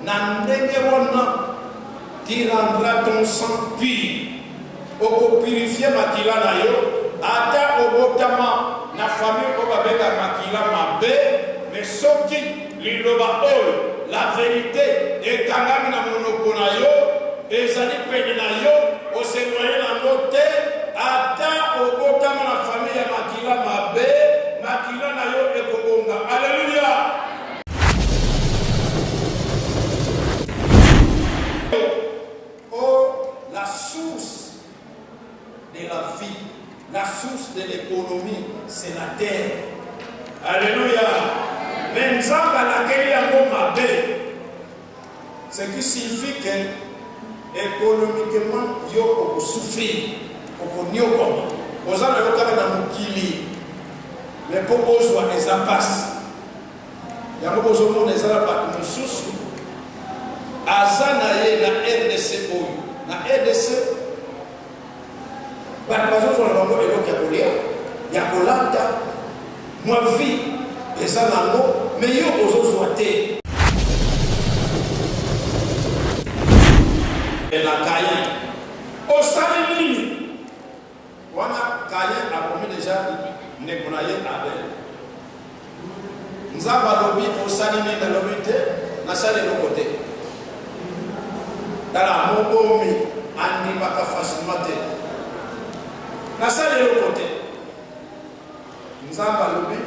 Na ndenge wana, tu rendras ton sang pur, oko purifier makila na yo, ata obotama na famille oyo babengaka makila mabe, mais soki liloba oyo, la verite, ekangami na monoko na yo, ezali pene na yo, o s'eloigner na yango te, ata obotama na famille ya makila mabe, makila na yo ekobonga. Alleluia! Oh, la source de la vie, la source de l'économie, c'est la terre. Alléluia. Mais Nzambe alakeli yango mabe. Ce qui signifie que économiquement yo okosouffrir, okoniokwama. Oza na yo kaka na mokili, mais mpo ozwa eza pasi. Yango bozo mona eza na batu mosusu aza na ye na rdc oyo na rdc batu bazozwa na bango eloko ya kolia ya kolata mwa vie eza nango mais yo ozozwa te. Na Caïn osali nini? Wana Caïn abomi dejà ndeko na ye Abel. Nzambe alobi osali nini? Alobi te nasali eloko te. Tala mobomi andimaka facilement te. Nasali eloko te. Nzambe alobi.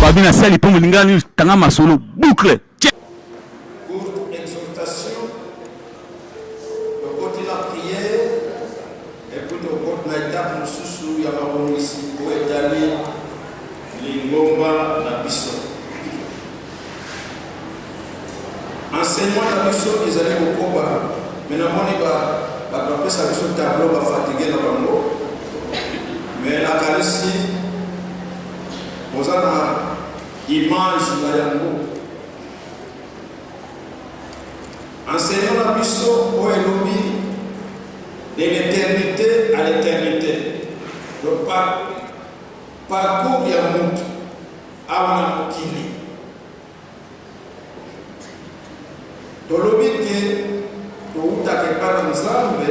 Fabi na sali po moninga news tanga masolo boucle. Courte exhortation, tokoti na prière et puis tokoti na etape mosusu ya mabongisi oyo etali lingomba na biso. Enseignement na biso ezali kokoba, mais namoni ba bato bapesa biso tableau ba fatigue na bango, mais nakanisi boza na image na yango. Enseignement na biso oyo elobi de l'eternite à l'eternite, donc par parcours ya mutu awa na mokili. Tolobi te towutaka epai na Nzambe,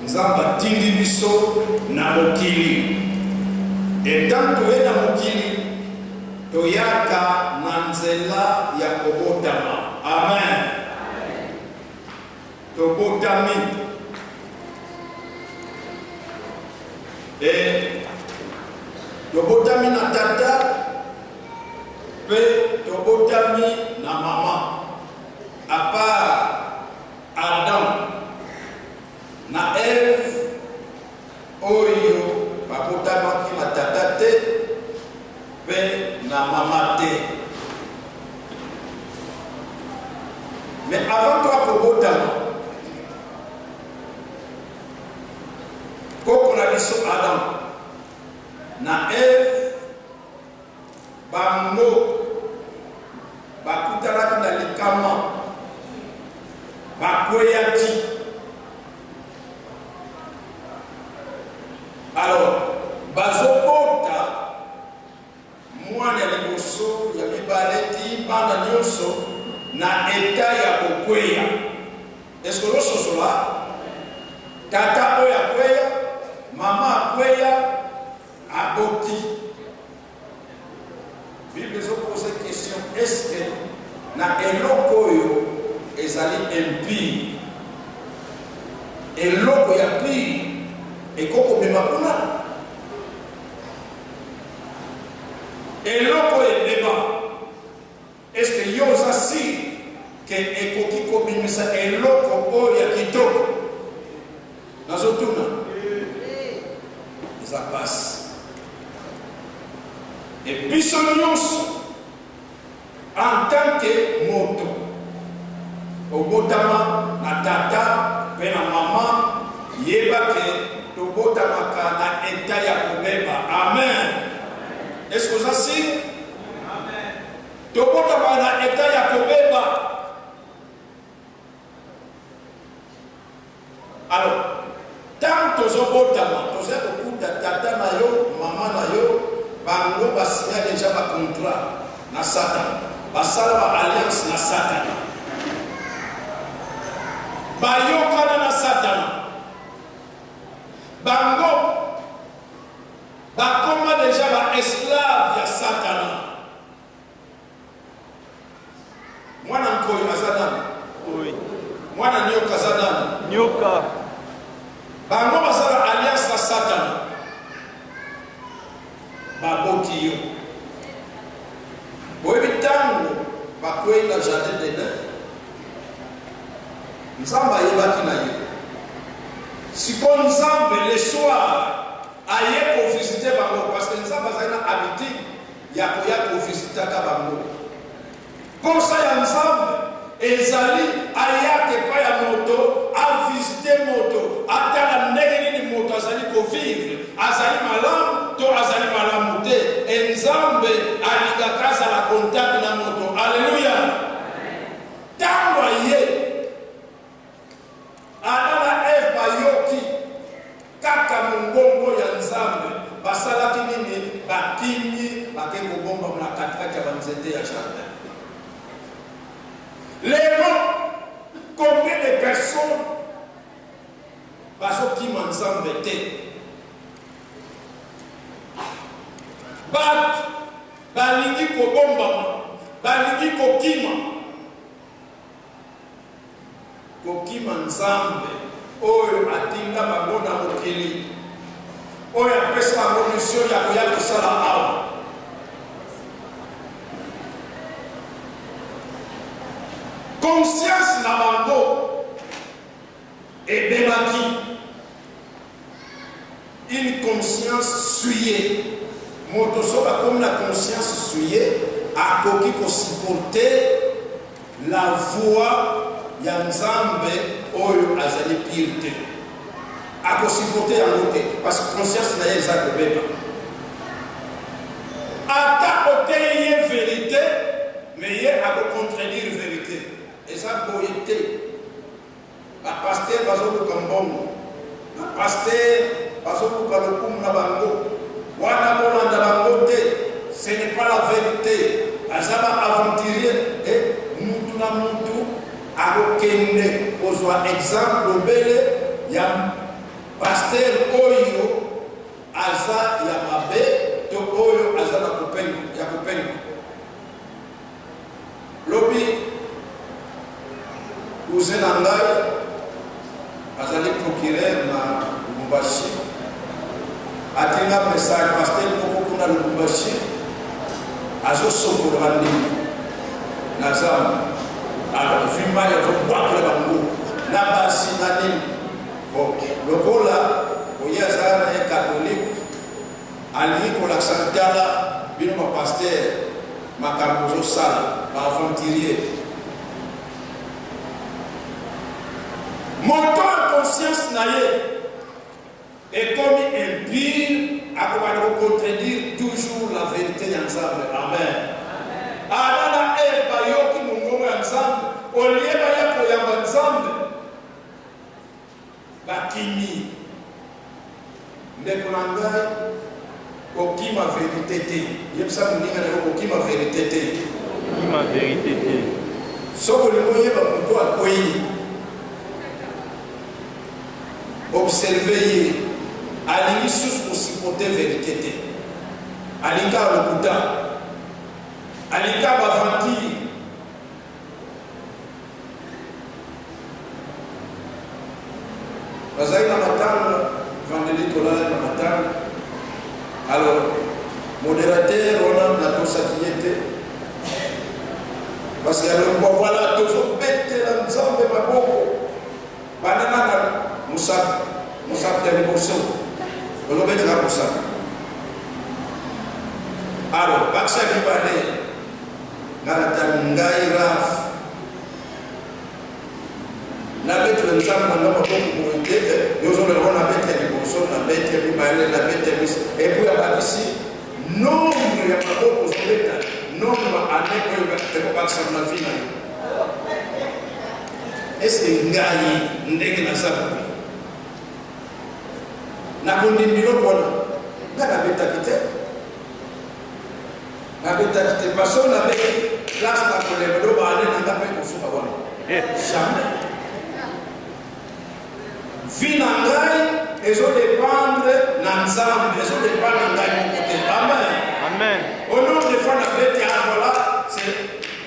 Nzambe atindi biso na mokili. Et tango toye na mokili, toyaka na nzela ya kobotama. Amen. Tobotami. Et tobotami na tata Pe tobotami na mama. A part Adam na Eve oyo babotamaki na tata te pe na mama te. Mais avant toi kobotama, koko na biso Adam na Eve Bango bakutanaki na likama, bakweyaki. Alors, bazobota mwana ya liboso, ya mibale, tii bana nyonso na etat ya kokweya. Est-ce que ozososola? Tata oyo akweya, mama akweya, aboti. Bible ezo pose question est ce que na eloko oyo ezali impure eloko ya pure ekoki kobima kuna? Eloko oyo ebeba est ce que yo oza sur que ekoki kobimisa eloko oyo ya kitoko? Nazo tuna. Eza pasi. Et biso nionso en tant que moto obotama na tata pe na mama yeba ke tobotamaka na etat ya kobeba. Amen. Est ce que oza sur? Tobotamaka na etat ya kobeba. Alors, tango tozo botama, toza kokuta tata na yo, mama na yo, Bango ba signa dejà ba contrat na satana, basala ba alliance na satana. Bayokana na satana. Bango bakoma dejà ba esclave ya satana. Mwana nkoyi aza nani? Nkoyi. Mwana nioka aza nani? Nioka. Bango basala alliance na satana. Baboti yo. Boyebi ntango bakwei na jardin d'Eden, Nzambe ayebaki na ye. Sikoyo Nzambe le soir aye kovisite bango parce que Nzambe azali na habitude ya koya ko visitaka bango. Posa ya Nzambe ezali ayaka epai ya moto, a visite moto, atala ndenge nini moto azali ko vivre, azali malamu to azali malamu te. Et Nzambe alingaka azala contact na moto. Alleluia! Tango aye, Adam na Eve bayoki kaka mongongo ya Nzambe, basalaki nini? Bakimi, bakei kobombama na katikati ya banzete ya jardin. Lelo, combien de personnes bazokima Nzambe te? Bato balingi kobombama, balingi kokima. Kokima Nzambe oyo atinda bango na mokili, oyo apesa bango mission ya koya kosala awa. Conscience na bango ebebaki, une conscience souillée. Moto soki akomi na conscience souillée, akoki ko supporter la voix ya Nzambe oyo azali pure te. Ako supporter yango te parce que conscience na ye eza kobeba. Ata oteyi ye verite, mais ye ako contredire verite. Eza boye te. Ba pasteurs bazoluka mbongo, ba pasteurs bazoluka lokumu na bango, wana bolanda bango te, ce n'est pas la verite, baza ba aventuriers et mutu na mutu akokende kozwa exemple obele ya pasteur oyo aza ya mabe to oyo aza na kopengwa ya kopengwa. Lobi, cousin na ngai azali procureur na Lubumbashi atinda message, pasteur moko kuna Lubumbashi azosokola bandimi na zamba, alors azwi mai azobwakela bango na basi na nini. Bon, lokola oye azala na ye catholique, alingi kolakisa tala bino ba pasteur makambo ozo sala ba aventurier. Moto ya conscience na ye ekomi impure akobanda ko contredire toujours la verite ya Nzambe. Amen. Adam na Eve bayoki mongongo ya Nzambe, olie baya koyamba Nzambe, Bakimi. Ndeko na ngai, kokima verite te. Yebisa moninga na yo kokima verite te. Kokima verite te. Soki olingi oyeba moto akwei, observe ye. Alingi susu kosupporte verite te. Alingi kaka lokuta. Alingi kaka ba aventure. Nazalaki na matanga vendredi, tolalaki na matanga. Alors modérateur wana natosaki ye te parce que alobi bon voilà tozobetela Nzambe maboko banda nanga mosapi mosapi ya liboso ozobetela mosapi alors bakisa mibale. Nga na tali ngai Raf na betela nzambe na nga maboko boye te eh, yo ozoloba ngo na beti ya liboso na beti ya mibale na beti ya misa epuis abakisi nombre ya maboko ozobeta nombre ba année oyo ekobakisama na vie na yo. Eske ngai ndenge naza boye nakondima biloko wana? Nga nabetaki te. Nabetaki te parce que nabeti classe na kolemba do baane na nga mpe kosuka wana. Jamais. Vie na ngai ezo dépendre na Nzambe, ezo dépendre na ngai moko te. Amen. Amen. Au nom de fois nabeti ah voilà, c'est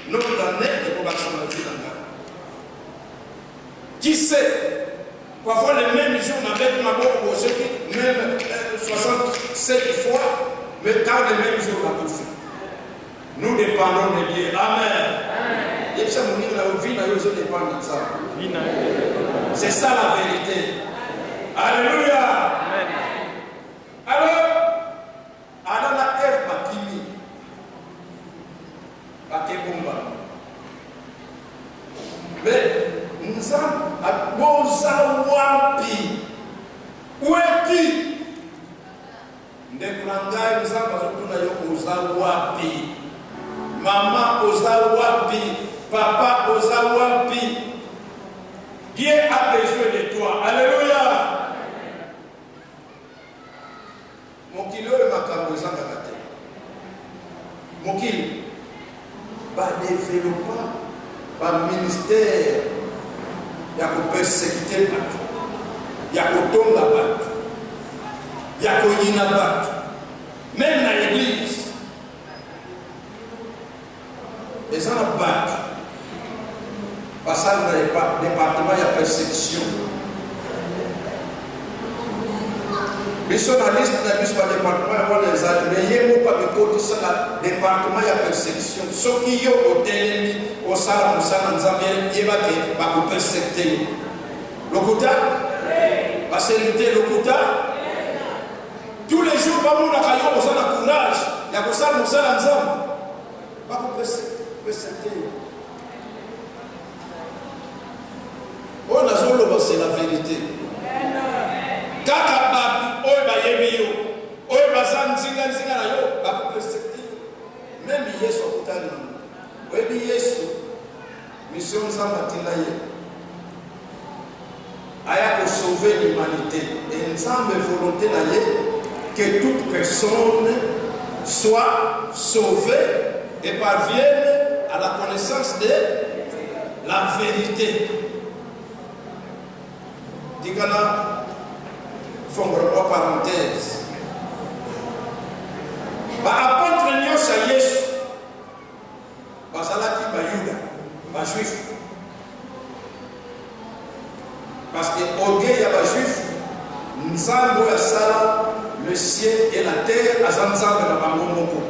nombre d'années ekobakisa na vie na ngai. Qui sait? Parfois le meme jour na beti maboko boye soki meme 67 fois mais kaka le meme jour na kufi. Nous dependons de Dieu. Amen. Yebisa moninga na yo vie na yo ezo dépendre na Nzambe. Vie na yo. C'est ça la vérité. Alléluia. Amen. Alors Adam na Eve bakimi. Bakebomba. Mais Nzambe boza wapi? Où es-tu? Ndeko na ngai, Nzambe azotuna yo oza wapi? Mama oza wapi? Papa oza wapi? Dieu a besoin de toi. Alléluia. Mokili oyo makambo ezangaka te. Mokili ba developpa ba ministère ya ko persecuter batu, ya kotonga batu, ya koyina batu, meme na eglise eza na batu basali na departement ya persecution. Biso na liste na biso ba departement ya wana ezali me ye moko amikotisa na departement ya persecution. Soki yo otelemi osala mosala na Nzambe, yeba ke bakopersecte yo. Lokuta? Baserite lokuta? Tous les jours bamonaka yo oza na courage ya kosala mosala ya Nzambe, bakopersecte yo. Oyo nazoloba c'est la verite. Kaka bato oyo bayebi yo, oyo baza nzinga nzinga na yo, bakopersecte yo. Meme Yesu akutani na moto. Oyebi Yesu, mission Nzambe atinda ye aya ko sauver l'humanite et Nzambe volonte na ye que toute personne soit sauvee et parvienne à la connaissance de la verite. Tika na fongola mwa parenthèse. Ba apotres nyonso ya Yesu Bazalaki ba yuda, ba juifs. Parce que orgueil ya ba juifs, Nzambe oyo asala le ciel et la terre aza Nzambe na bango moko.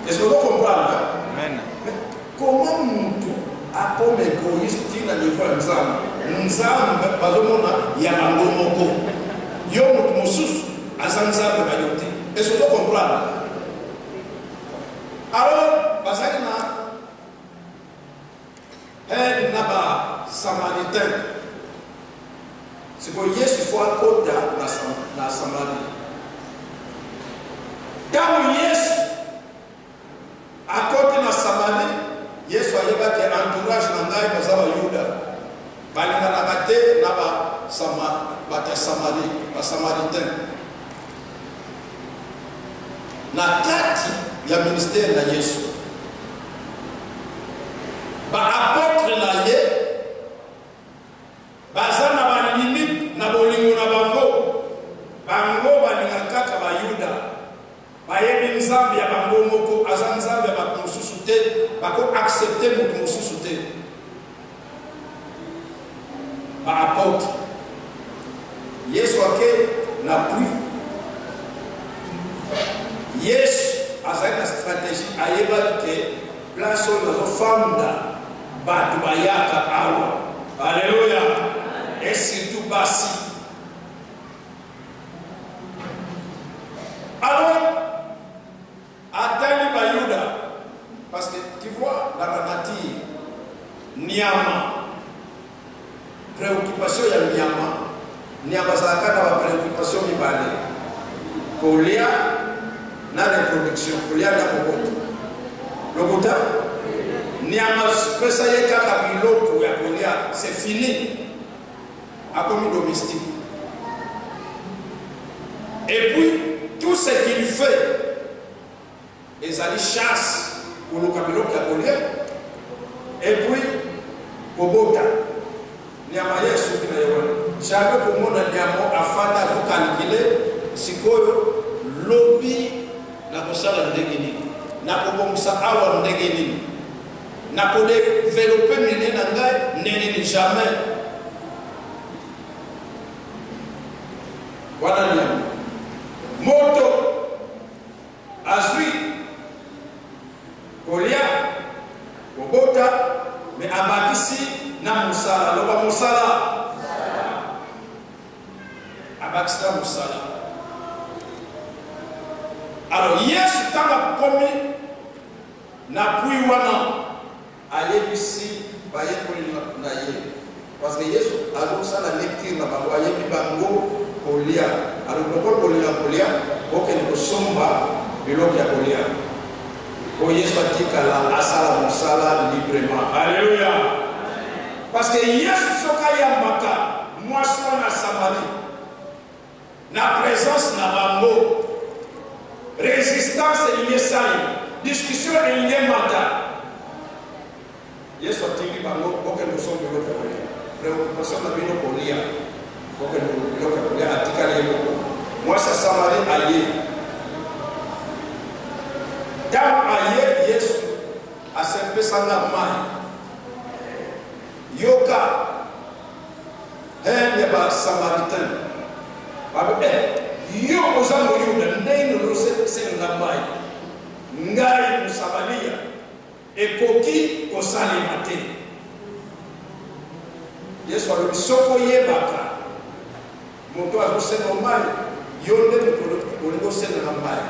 Est-ce que ozo comprendre? Amen. Mais comment mutu akoma egoïste ti na niveau ya Nzambe? Nzambe bazomona ya bango moko. Yo mutu mosusu aza Nzambe na yo te. Est-ce que ozo comprendre? Alors bazalaki na haine na ba samaritain. Sikoyo Yesu fo akota na, na Samarie. Ntango Yesu akoti na Samarie, Yesu ayebaki entourage na ngai baza Bayuda, balinganaka te na ba sama, bato ya Samarie, ba Samaritain. Na kati ya ministère na Yesu, ba apotres na ye baza na ba limites na bolingo na bango. Bango balinga kaka ba Yuda. Bayebi Nzambe ya bango moko, aza Nzambe ya bato mosusu te, bako accepter moto mosusu te. Ba apotres. Yesu ake na puits. Yesu azali na strategie, ayebaki ke place oyo nazo fanda batu bayaka awa. Alleluia! Et surtout basi. Alors Atali ba yuda parce que tu vois dans la nature niama preoccupation ya niama niama azalaka na ba preoccupation mibale kolia na reproduction kolia na kobota lokuta niama pesa ye kaka biloko ya kolia c'est fini akomi domestique et puis tout ce qu'il fait. Ezali chasse, koluka biloko ya kolia et puis kobota. Nyama ye esuki na ye wana. Jamais okomona nyama afanda azo calculer sikoyo lobi nakosala ndenge nini, nakobongisa awa ndenge nini, nako developper milieu na ngai ndenge nini, jamais. Wana nyama. Moto Azui kolia, kobota mais abakisi na mosala. Loba mosala. Abakisi na mosala. Alors Yesu ntango akomi na puits wana Ayebisi bayekoli na ye, parce que Yesu azosala lecture na bango, ayebi bango kolia. Alors lokola bolinga kolia, bokende kosomba biloko ya kolia po Yesu atikala asala mosala librement. Alleluia! Parce que Yesu soki ayambaka mwasi wana ya Samarie na presence na bango, resistance elingi esalema, discussion elingi emata. Yesu atindi bango, bokende kosomba biloko ya kolia. Preoccupation na bino kolia, bokende biloko ya kolia. Atikali ye moko. Mwasi ya Samarie aye. Ntango aye, Yesu asepesa nga mai. Yoka haine ya ba samaritain babi eh yo oza moyuda ndenge nini ozosenga nga mayi ngai mosamalia ekoki kosalema te yesu alobi soki oyebaka moto azosenga yo mayi yo nde moto olingi osenga nga mayi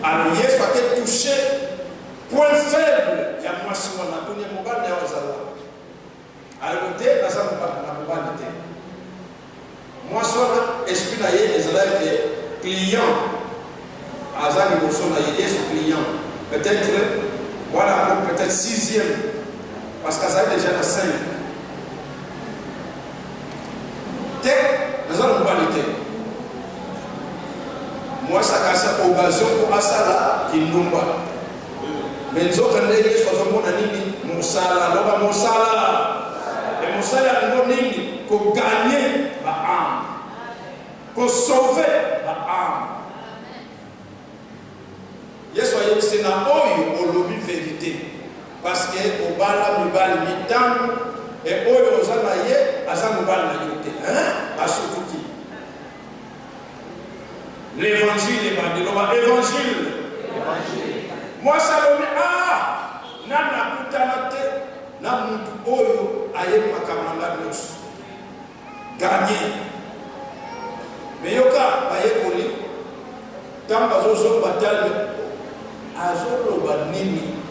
alors yesu ake touche point faible ya mwasi wana atuni ye mobali na yo aza wapi Alobi te naza na mobali te. Mwasi wana esprit na ye ezalaki ke client aza liboso na ye, Yesu client peut-etre wana akomi peut-etre sixième parce que azali dejà na 5 te naza na mobali te. Mwasi akanisa occasion mpo asala kindumba. Mais nzoka nde Yesu azomona nini? Mosala. Loba mosala. Et mosala yango nini? Ko gagner ba âmes. Ko sauver ba âmes. Yesu ayebisi na oyo olobi verite. Parce que obala mibali mitano et oyo oza na ye aza mobali na yo te. Hein? Asutuki. L'evangile ebandi, loba evangile. Mwasi alobi ah, nani akutana te na mutu oyo ayebi makambo na ngai nyonso. Gagne. Me yoka bayekoli ntango bazozonga batali azoloba nini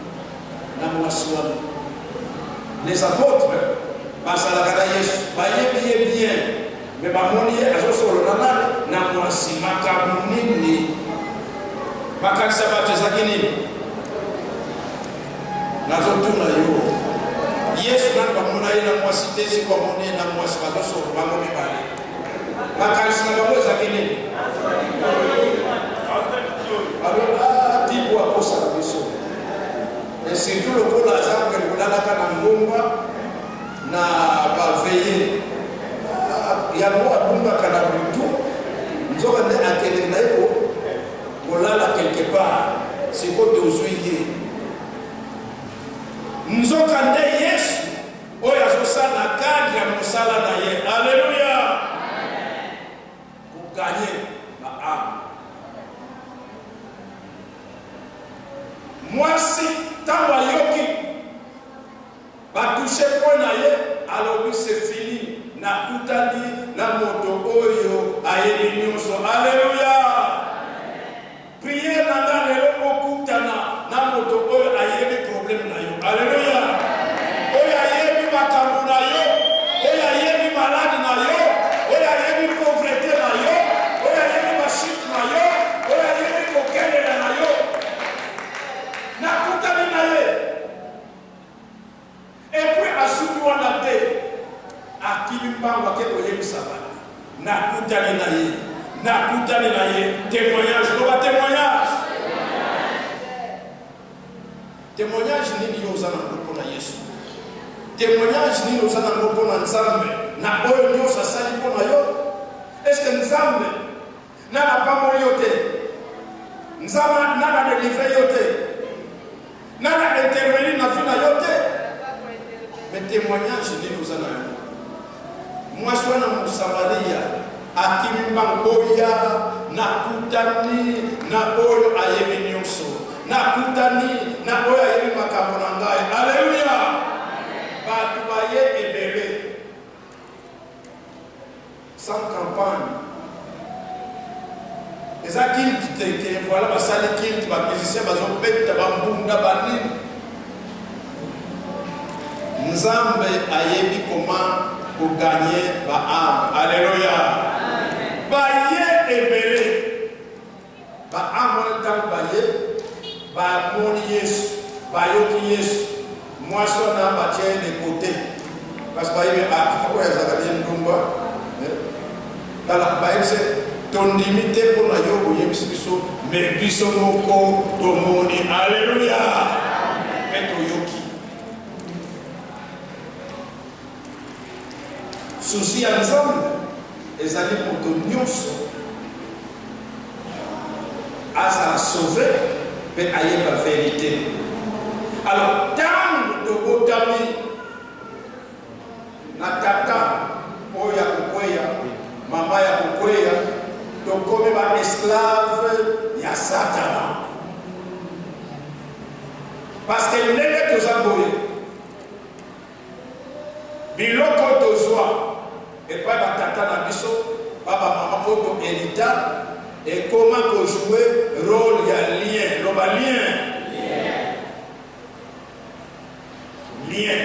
na mwasi wana. Les apotres bazalaka na Yesu, bayebi ye bien. Mais bamoni ye azosolola na nani? Na mwasi. Makambo nini? Makanisi ya bato ezalaki nini? Nazotuna yo. Yesu nanu bamona ye na mwasi te, sikoyo bamoni ye na mwasi, bazosolola bango mibale. Makanisi na bango ezalaki nini? Balobi, ah, tipo akosaka biso. Et surtout lokola aza kokende kolalaka na ngomba na ba veille yango abungaka na butu nzoka nde akendeke na ye ko kolala quelque part sikoyo tozwi ye nzoka nde yesu oyo azosala na cadre ya mosala na ye aleluya koganye ba ame mwasi ntango ayoki Ba touche point na ye alobi c'est fini nakutani na moto oyo ayebi nionso alleluia prière na nga lelo okutana na moto oyo ayebi problème na yo alleluia oyo ayebi makambo na yo oyo ayebi malade na yo oyo ayebi pauvrete na yo oyo ayebi ba chute na yo oyo ayebi kokelela na yo nakutani na ye Et puis asuki wana te, akimi mbangu ake koyebisa batu, nakutani na ye, nakutani na ye, temoignage, loba temoignage. Temoignage nini yo oza nango mpo na Yesu? Temoignage nini oza nango mpo na Nzambe na oyo nyonso asali mpo na yo? Est-ce que Nzambe nani apamboli yo te? Nzambe nani adelivre yo te? Nani intervenir na vie na yo te? Mais temoignage nini oza na yango? Mwasi wana Mosamaria akimi mbangu, boya, nakutani na oyo ayebi nyonso, nakutani na oyo ayebi makambo na ngai. Aleluya! Bato baye ebele sans campagne. Eza culte te ke voilà basali culte, ba musiciens bazobeta bambunda banini. Nzambe ayebi comment ko gagner ba ame. Alléluia. Baye ebele. Ba ame wana ntango baye bamoni Yesu, bayoki Yesu, mwasi wana batie ye de côté parce que bayebi ah oyo azalaka ye ndumba. Eh? Tala bayebisi tondimi te mpo na yo oyebisi biso me biso moko tomoni. Alléluia. Mpe toyoki. Souci ya Nzambe ezali moto nyonso azala sauve mpe ayeba verite. Alors ntango tobotami na tata oyo ya kokweya, mama ya kokweya, tokomi ba esclave ya Satana. Parce que ndenge toza boye, biloko oyo tozwa epai ba tata na biso, ba ba mama oyo to herita, ekoma ko jouer role ya lien. Loba lien. Lien.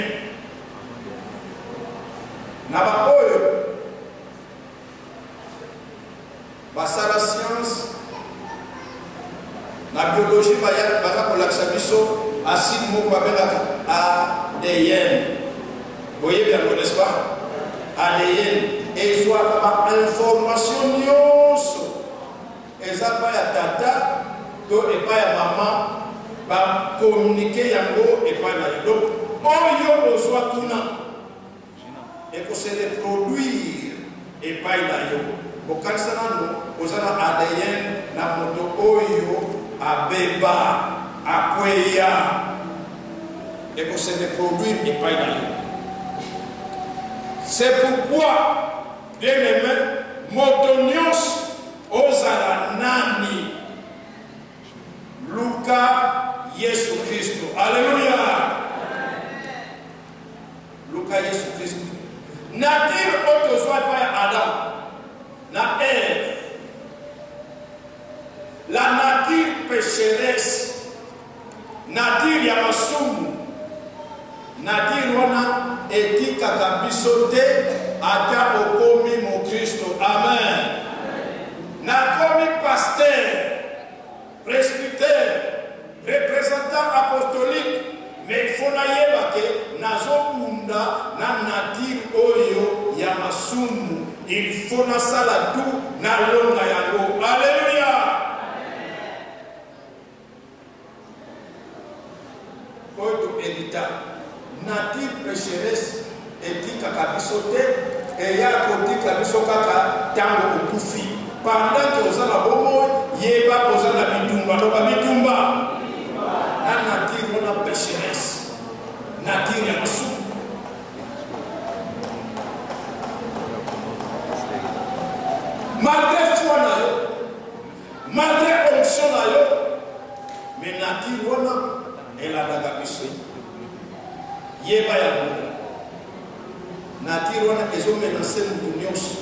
Na ba oyo basala science na biologie baya baza kolakisa biso acide moko babengaka ADN. Boyebi yango n'est-ce pas? ADN ezwaka ba information nyonso eza pa ya tata to epai ya mama, ba communiquer yango epai na yo. Donc oyo ozwa kuna eko se reproduire epai na yo. Bokanisa nanu oza na ADN na moto oyo abeba, akweya, eko se reproduire epai na yo. C'est pourquoi bien aime, moto nyonso ozala nani, luka Yesu Kristo. Alleluia! Luka Yesu Kristo. Nature oyo tozwa epai ya Adam na Eve, la nature pécheresse, nature ya masumu, nature wana etikaka biso te ata okomi mokristo. Amen. Nakomi pasteur, Presbytère, representant apostolique, mais il faut nayeba ke nazo bunda na nature oyo ya masumu, il faut nasala tout nalonga yango. Alleluia! Oyo to herita, nature pecheresse etikaka biso te, eya kotika biso kaka tango okufi. Pendant que oza na bomoi, yeba oza na bitumba. Loba bitumba na nature wana pecheresse, nature ya masumu. Malgré foi na yo, Malgre onction na yo, mais nature wana elandaka biso. Yeba yango. Nature wana ezo menacer mutu nionso.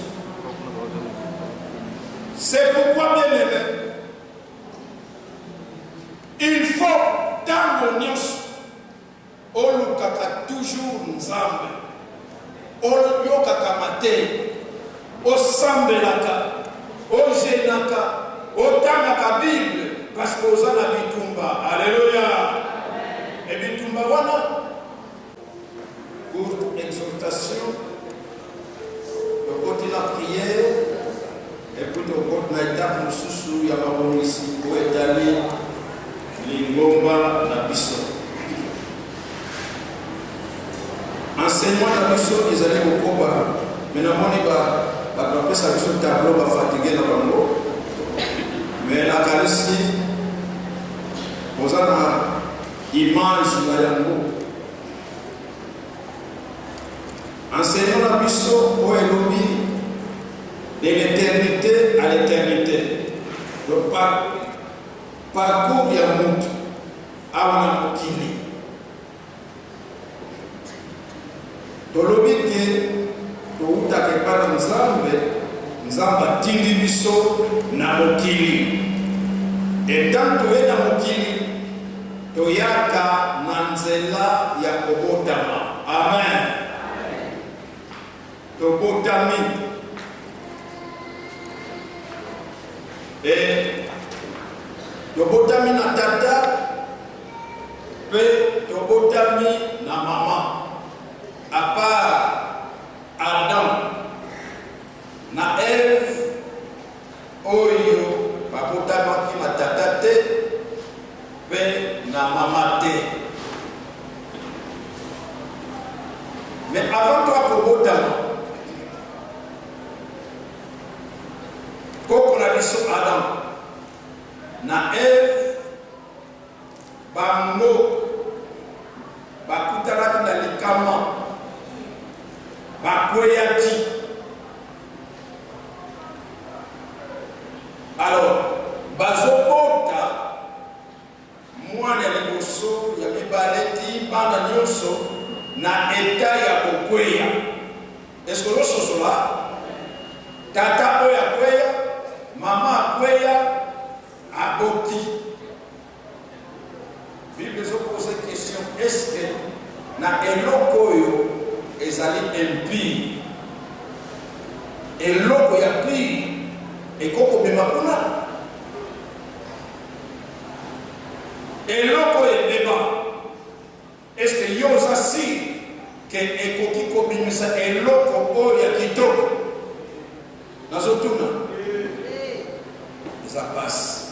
C'est pourquoi bien aimé, il faut tango nionso Olukaka toujours Nzambe, oyokaka mateyi, osambelaka, o jeunaka, otangaka bible parce que oza na bitumba. Alleluia! Et bitumba wana courte exhortation, tokoti na prière et puis tokoti na etape mosusu ya mabongisi oyo etali lingomba na biso. Image na yango. Enseignement na biso oyo elobi de l'éternité à l'éternité. Le parcours ya mutu awa na mokili. Tolobi te towutaka epai na Nzambe, Nzambe atindi biso na mokili. Et tango toye na mokili, toyaka na nzela ya kobotama. Amen. Tobotami. Et tobotami na tata Pe tobotami na mama à part Adam na Eve oyo babotamaki na tata te pe na mama te. Mais avant toi kobotama, koko na biso Adam na Eve Bango bakutanaki na likama, bakweyaki. Alors, bazobota mwana ya liboso, ya mibale, ti bana nyonso na etat ya kokweya. Est-ce que ozososola? Tata oyo akweya, mama akweya, aboti. Bible ezo pose question est ce que na eloko oyo ezali impure eloko ya pure ekoki kobima kuna? Eloko oyo ebeba est ce que yo oza sur que ekoki kobimisa eloko oyo ya kitoko? Nazotuna. Eza pasi.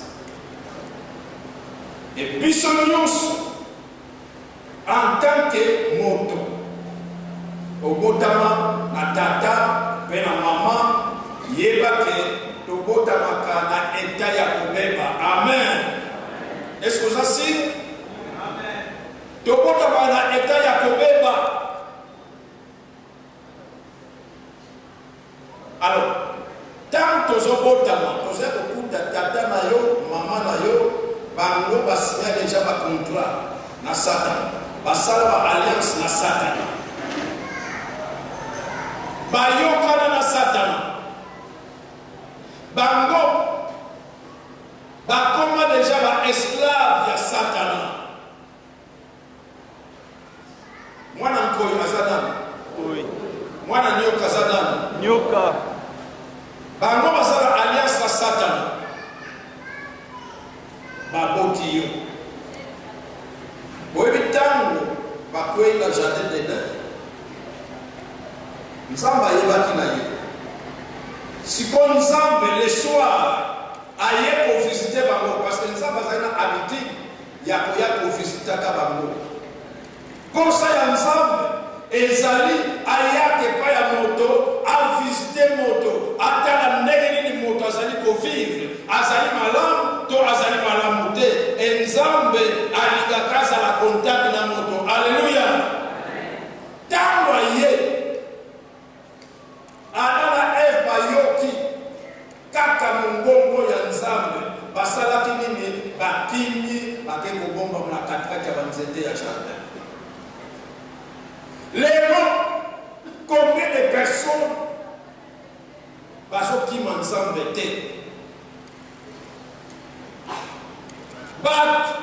Et biso nionso en tant que moto obotama na tata pe na mama yeba ke tobotamaka na etat ya kobeba. Amen. Est-ce que oza sur? Tobotamaka na etat ya kobeba. Alors, tango tozo botama, toza kokuta tata na yo, mama na yo, bango ba signa dejà ba contrat na satana, basala ba alliance na satana. Bayokana na satana. Bango bakoma dejà ba esclaves ya satana. Mwana nkoyi aza nani? Nkoyi. Mwana nioka aza nani? Nioka. Bango basala alliance na Satana. Baboti yo. Boyebi ntango bakwei na jardin d'Eden, Nzambe ayebaki na ye. Sikoyo Nzambe le soir aye kovisite bango parce que Nzambe azali na habitude ya koya ko visitaka bango. Posa ya Nzambe ezali ayaka epai ya moto, a visite moto, atala ndenge nini moto azali ko vivre, azali malamu to azali malamu te. Et Nzambe alingaka azala contact na moto. Alleluia! Tango aye, Adam na Eve bayoki kaka mongongo ya Nzambe, basalaki nini? Bakimi, bakei kobombama na katikati ya banzete ya jardin. Lelo, combien de personnes bazokima Nzambe te? Bato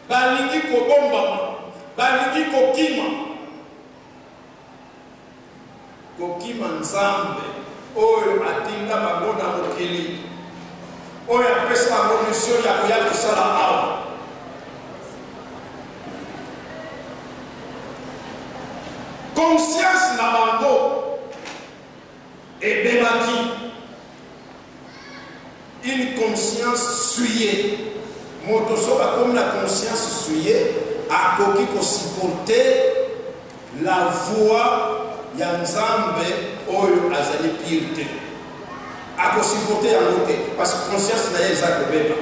balingi kobombama, balingi kokima. Kokima Nzambe oyo atinda bango na mokili, oyo apesa bango mission ya koya kosala awa. Conscience na bango ebebaki. Une conscience souillée. Moto soki akomi na conscience souillée, akoki ko supporter la voix ya Nzambe oyo azali pure te. Ako supporter yango te parce que conscience na ye eza kobeba.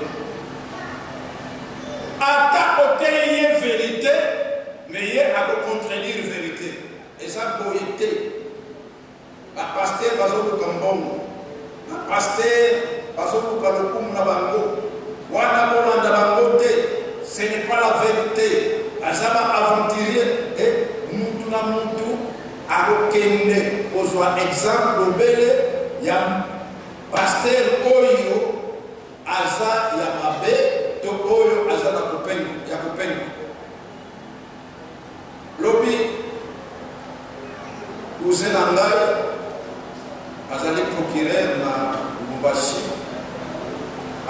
Ata oteyi ye verite. verite mais ye ako contredire verite. Eza boye te. Ba pasteurs bazoluka mbongo. Ba pasteurs bazoluka lokumu na bango. Wana bolanda bango te. Ce n'est pas la verite. Baza ba aventuriers et mutu na mutu akokende kozwa exemple obele ya pasteur oyo aza ya mabe to oyo aza na kopengwa ya kopengwa. Lobi cousin na ngai azali procureur na Lubumbashi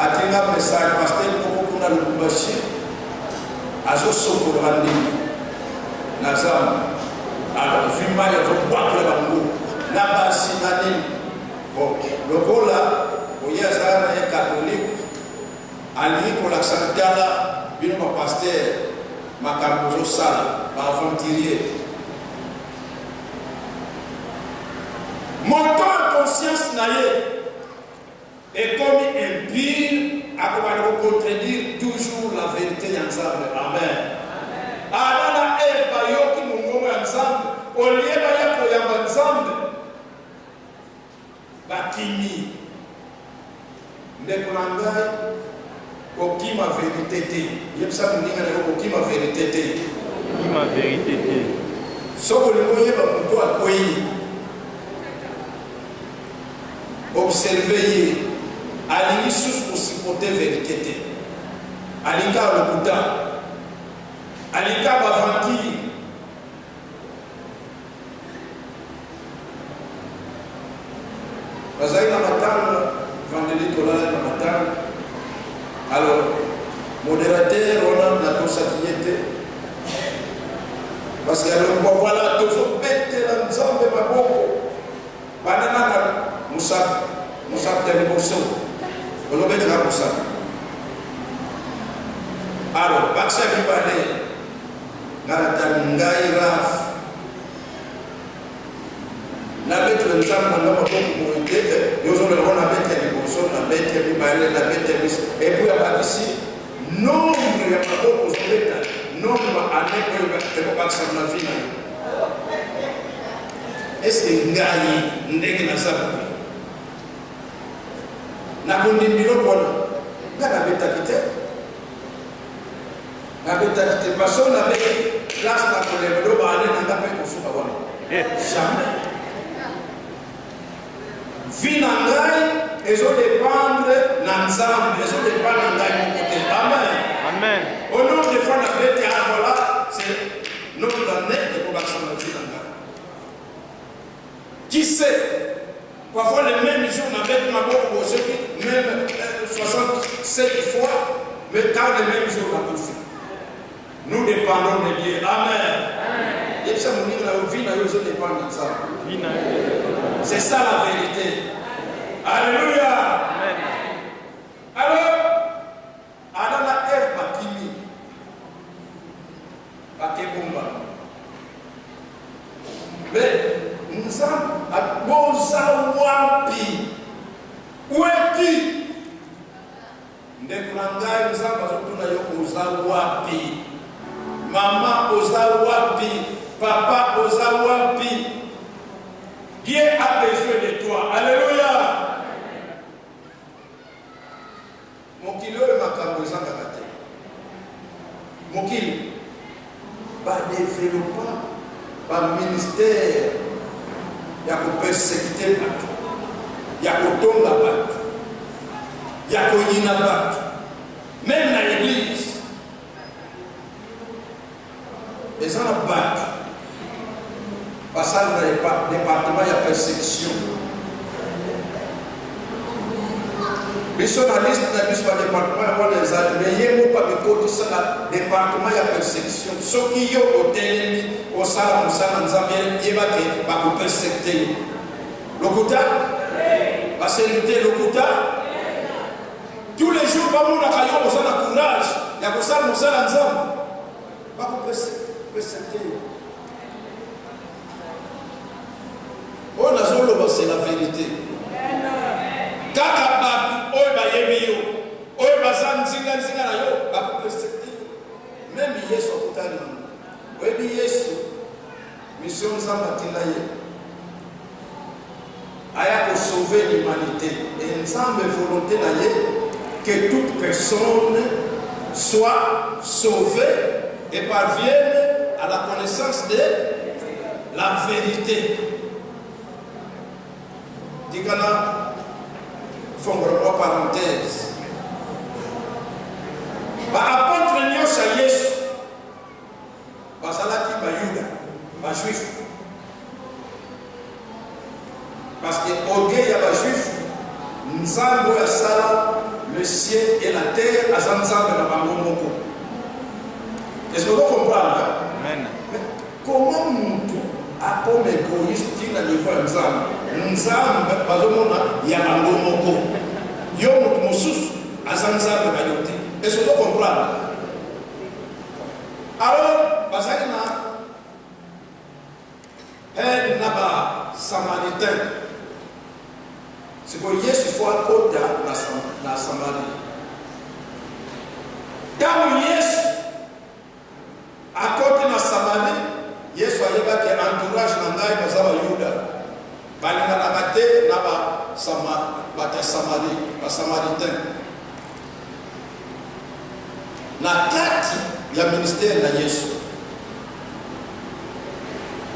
atinda message pasteur moko kuna Lubumbashi azosokola bandimi na zamba alors azwi mai azobwakela bango na basi na nini. Bon, lokola oye azala na ye catholique Alingi kolakisa tala bino ba pasteur makambo bozo sala ba aventurier. Moto oyo conscience na ye ekomi impure akobanda ko contredire toujours la verite ya Nzambe. Amen. Adam na Eve bayoki mongongo ya Nzambe au lieu baya koyamba Nzambe Bakimi. Ndeko na ngai kokima verite te. Yebisa moninga na yo kokima verite te. Kokima verite te. Soki olingi oyeba moto akweyi, observe ye, alingi susu ko supporter verite te. Alingi kaka lokuta. Alingi kaka ba aventure. Bazali na matanga vendredi tolalaki na matanga alors moderateur wana natosaki ye te parce que alongwa voilà tozobetela nzambe maboko banda nanga mosaka mosaka ya liboso ozobetela mosaka alors bakisa mibale Nga na tali ngai Raf na betela nzambe na nga maboko boye te eh, yo ozoloba ngo na beti ya liboso na beti ya mibale na beti ya miso epuis abakisi nombre ya maboko ozobeta nombre ba année oyo ekobakisama na vie na yo. Eske ngai ndenge naza boye nakondima biloko wana? Nga nabetaki te. Nabetaki te parce que nabeti place na kolemba do ba année na nga pe kosuka wana. Jamais. Vie na ngai ezo dépendre na Nzambe, ezo dépendre na ngai moko te. Amen. Amen. Au nombre de fois nabeti ah voilà, c'est nombre d'années ekobakisa na vie na ngai. Qui sait? Parfois le meme jour na beti maboko boye soki meme 67 fois mais kaka le meme jour na kufi. Nous dependons de Dieu. Amen. Yebisa moninga na yo vie na yo ezo dependre na Nzambe. Vie na yo. C'est ça la vérité. Alléluia. Amen. Alors, Adam na Ève bakimi. Bakebomba. Mais Nzambe boza wapi? Où es-tu? Ndeko na ngai, Nzambe azotuna yo oza wapi? Mama oza wapi? Papa oza wapi? Dieu a besoin de toi. Alléluia. Mokili oyo makambo ezangaka te. Mokili ba developpa ba ministère ya ko persecuter bato, ya kotonga bato, ya koyina bato, meme na eglise eza na bato basali na departement ya persecution. Biso na liste na biso ba departement ya wana ezali me ye moko amikotisa na departement ya persecution. Soki yo otelemi osala mosala Nzambe, yeba ke bakopersecte yo. Lokuta baservite lokuta tous les jours bamonaka yo oza na courage ya kosala mosala Nzambe, bakopersecte yo. Oyo nazoloba c'est la verite. Kaka bato oyo bayebi yo, oyo baza nzinga nzinga na yo, bakopersecte yo. Meme Yesu akutani na. l'humanité. Et Nzambe volonté na ye que toute personne soit sauvée et parvienne à la connaissance de la vérité. Tika na fongola mwa parenthèse. Ba apotres nyonso ya Yesu bazalaki ba Yuda, ba juifs. Parce que orgueil ya ba juifs, Nzambe oyo asala le ciel et la terre aza Nzambe na bango moko. Est-ce que vous comprenez? Amen. Mais comment mutu akoma egoïste ti na niveau ya Nzambe? Nzambe bazomona ya bango moko. Yo mutu mosusu aza Nzambe na yo te. Est-ce que vous comprenez? Alors bazali na haine na ba samaritain. Sikoyo Yesu fo akota na, na Samarie. Ntango Yesu akoti na Samarie, Yesu ayebaki entourage na ngai baza Bayuda, balinganaka te na ba sama, bato ya Samarie, ba Samaritain. Na kati ya ministère na Yesu,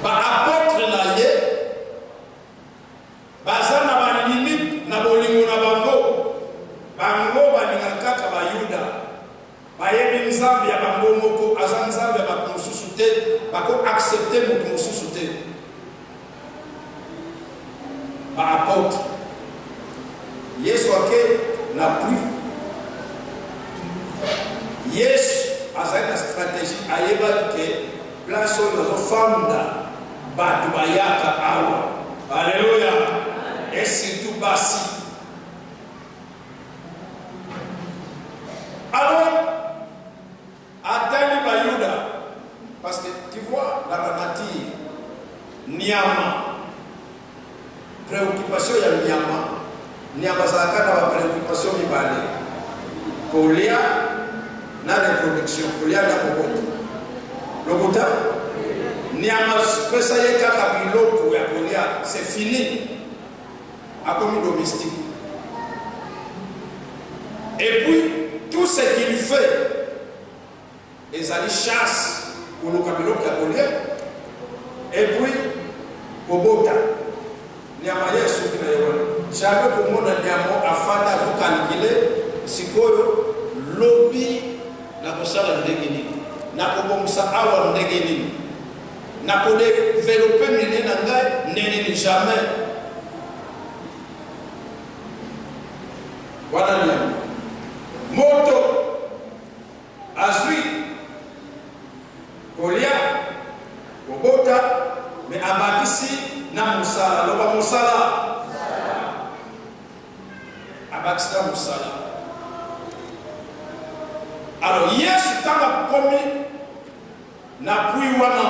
ba apotres na ye baza na ba limite na bolingo na bango. Bango balinga kaka ba Yuda, bayebi Nzambe ya bango moko, aza Nzambe ya bato mosusu te, bako accepter moto mosusu te. Ba apotres Yesu ake na puits. Yesu azali na strategie, ayebaki ke place oyo nazofanda bato bayaka awa. Alléluia! Et surtout basi. Alors, atali Bayuda, parce que tu vois dans la nature, nyama, Preoccupation ya nyama, nyama azalaka na ba preoccupation mibale, kolia na reproduction, kolia na kobota. Lokuta? Nyama pesa ye kaka biloko ya kolia, c'est fini. Akomi domestique. Et puis, tout ce qu'il fait, Ezali chasse, koluka biloko ya kolia et puis kobota. Nyama ye esuki na ye wana. Jamais okomona nyama afanda azo calculer sikoyo lobi nakosala ndenge nini, nakobongisa awa ndenge nini, nako developper milieu na ngai ndenge nini, jamais. Wana nyama. Moto Azui kolia, kobota mais abakisi na mosala. Loba mosala. Abakisi na mosala. Alors Yesu ntango akomi na puits wana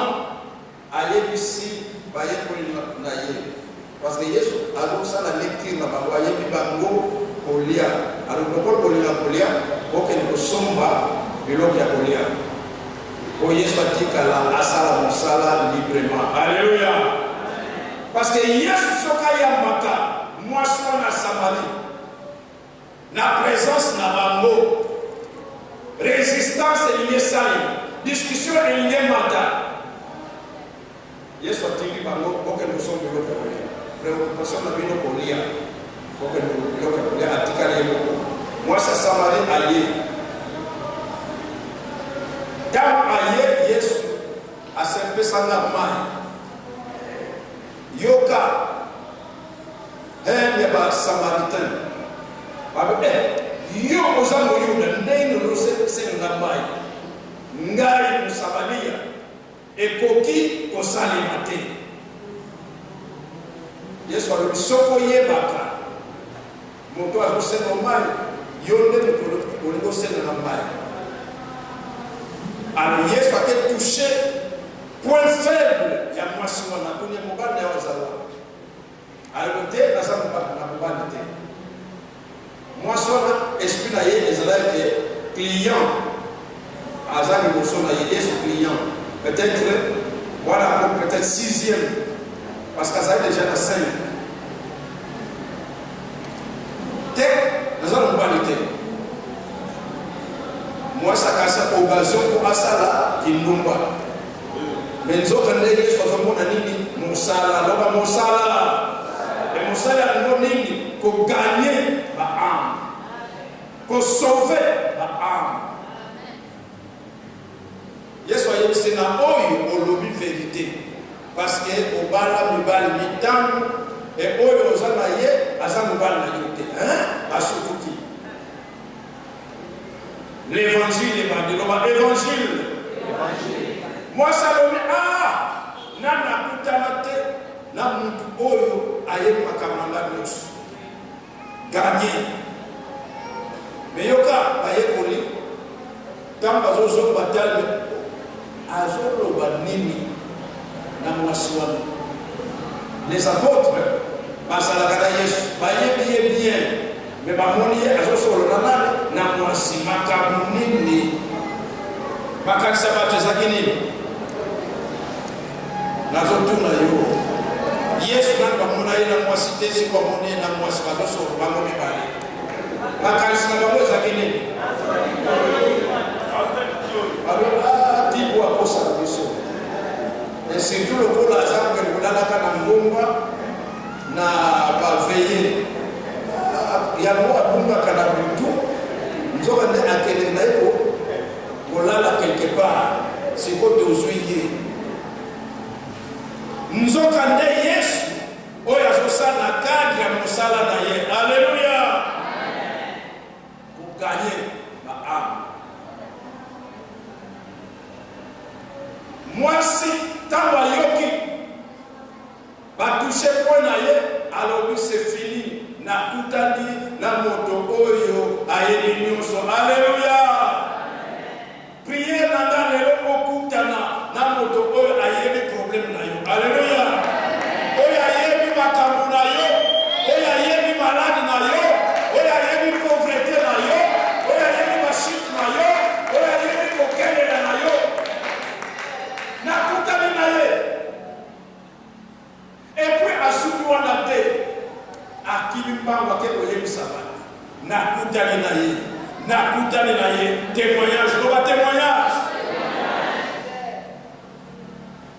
Ayebisi bayekoli na ye, parce que Yesu azosala lecture na bango, ayebi bango kolia. Alors lokola bolinga kolia, bokende kosomba biloko ya kolia po Yesu atikala asala mosala librement. Alleluia! Parce que Yesu soki ayambaka mwasi wana ya Samarie na presence na bango, resistance elingi esalema, discussion elingi emata. Yesu atindi bango, bokende kosomba biloko ya kolia. Preoccupation na bino kolia, bokende biloko ya kolia. Atikali ye moko. Mwasi ya Samarie aye. Ntango aye, Yesu asepesa nga mai. Yoka haine ya ba samaritain babe eh yo oza moyuda ndenge nini ozosenga nga mayi ngai mosamalia ekoki kosalema te Yesu alobi soki oyebaka moto azosenga mayi yo nde moto olingi osenga nga mayi alors Yesu ake touche Point faible ya mwasi wana atuni ye mobali nayo aza wapi? Alobi te naza na mobali te. Mwasi wana esprit na ye ezalaki ke client aza liboso na ye, Yesu client peut-etre wana akomi peut-etre sixième parce que azali dejà na 5. occasion mpo asala kindumba. Mais nzoka nde Yesu azomona nini? Mosala. Loba mosala. E mosala yango nini? Ko gagner ba âme. Ko sauver ba âme. Yesu ayebisi na oyo olobi verite parce que obala mibali mitano et oyo oza na ye aza mobali na yo te. Hein? Basutuki. L'evangile ebandi, loba evangile. Mwasi alobi ah, nani nakutana te na mutu oyo ayebi makambo na ngai nyonso. Gagne. Mais yoka bayekoli ntango bazozonga batali azoloba nini na mwasi wana. Les apôtres bazalaka na Yesu, bayebi ye bien, mais bamoni ye azosolola na nani? Na mwasi. Makambo nini? Makanisa bato ezalaki nini? Nazotuna yo, Yesu nani bamona ye na mwasi te, siko bamoni ye na mwasi bazosolola bango mibale, makanisi na bango ezalaki nini? Baloba tipo akosaka biso. Et surtout lokola aza kokende kolalaka na ngomba na ba veille yango abungaka na butu, nzoka nde akendeke na ye ko kolala quelque part, siko tozwi ye. Nzoka nde Yesu oyo azosala na cadre ya mosala na ye. Alleluia! Ko gagner ba ame. Mwasi tango ayoki ba touche point na ye, alobi c'est fini, nakutani na moto oyo ayebi nionso. Alleluia! Prière na nga lelo okutana na moto oyo ayebi problème na yo. Alleluia! Oyo ayebi makambo na yo, oyo ayebi malade na yo, oyo ayebi pauvrete na yo, oyo ayebi ba chute na yo, oyo ayebi kokelela na yo. Nakutani na ye. Et puis asuki wana te, akimi mbangu ake koyebisa bato, nakutani na ye, nakutani na ye. Temoignage, loba temoignage.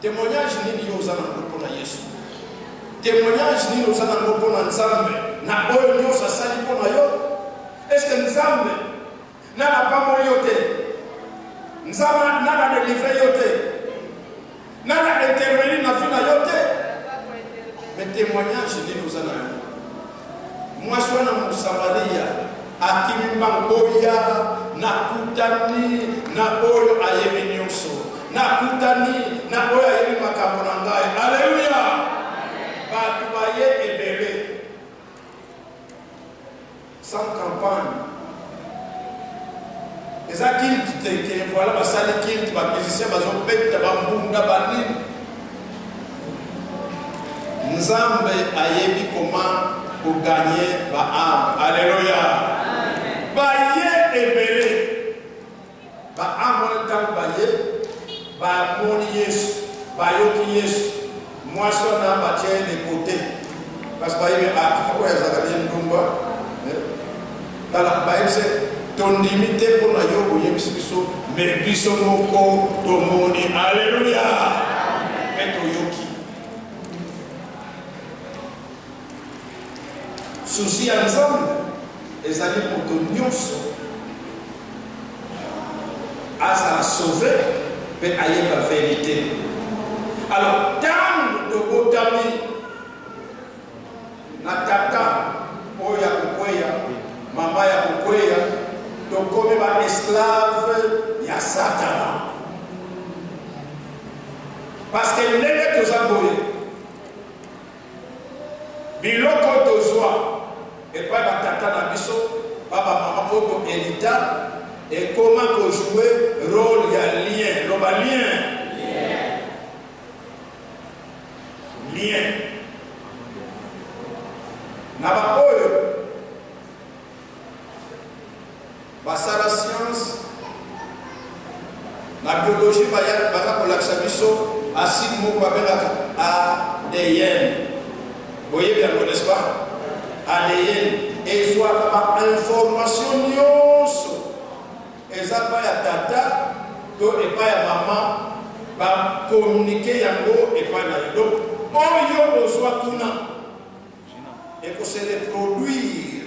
Temoignage nini yo oza nango mpo na Yesu? Temoignage nini oza nango mpo na Nzambe na oyo nyonso asali mpo na yo? Est-ce que Nzambe nani apamboli yo te? Nzambe nani adelivre yo te? Nani a intervenir na vie na yo te? Mais temoignage nini oza na yango? Mwasi wana Mosamaria akimi mbangu, boya nakutani na oyo ayebi nyonso, nakutani na oyo ayebi makambo na ngai. Aleluya! Bato baye ebele sans campagne eza kilte te ke voilà basali kilte, ba musiciens bazobeta bambunda banini. Nzambe ayebi comment ko gagner ba âme. Alléluia. Baye ebele ba âme wana ntango baye bamoni Yesu, bayoki Yesu, mwasi wana batia ye de côté parce que bayebi ah oyo azalaka nde ndumba. Tala bayebisi tondimi te mpo na yo oyebisi biso, mais biso moko tomoni. Alleluia. Mpe toyoki. Souci ya Nzambe ezali moto nyonso azala sauve mpe ayeba verite. Alors tango tobotami na tata oyo ya kokweya, mama ya kokweya, tokomi ba esclave ya Satana. Parce que ndenge toza boye, biloko oyo tozwa epai ba tata na biso, ba ba mama oyo to herita, ekoma ko jouer role ya lien. Loba lien. Lien. Na ba oyo basala science na biologie baya baza kolakisa biso acide moko babengaka ADN. Boyebi yango n'est-ce pas? ADN ezwaka ba information nyonso eza pa ya tata. to epai ya mama ba communiquer yango epai na yo. Donc oyo ozwa kuna eko se reproduire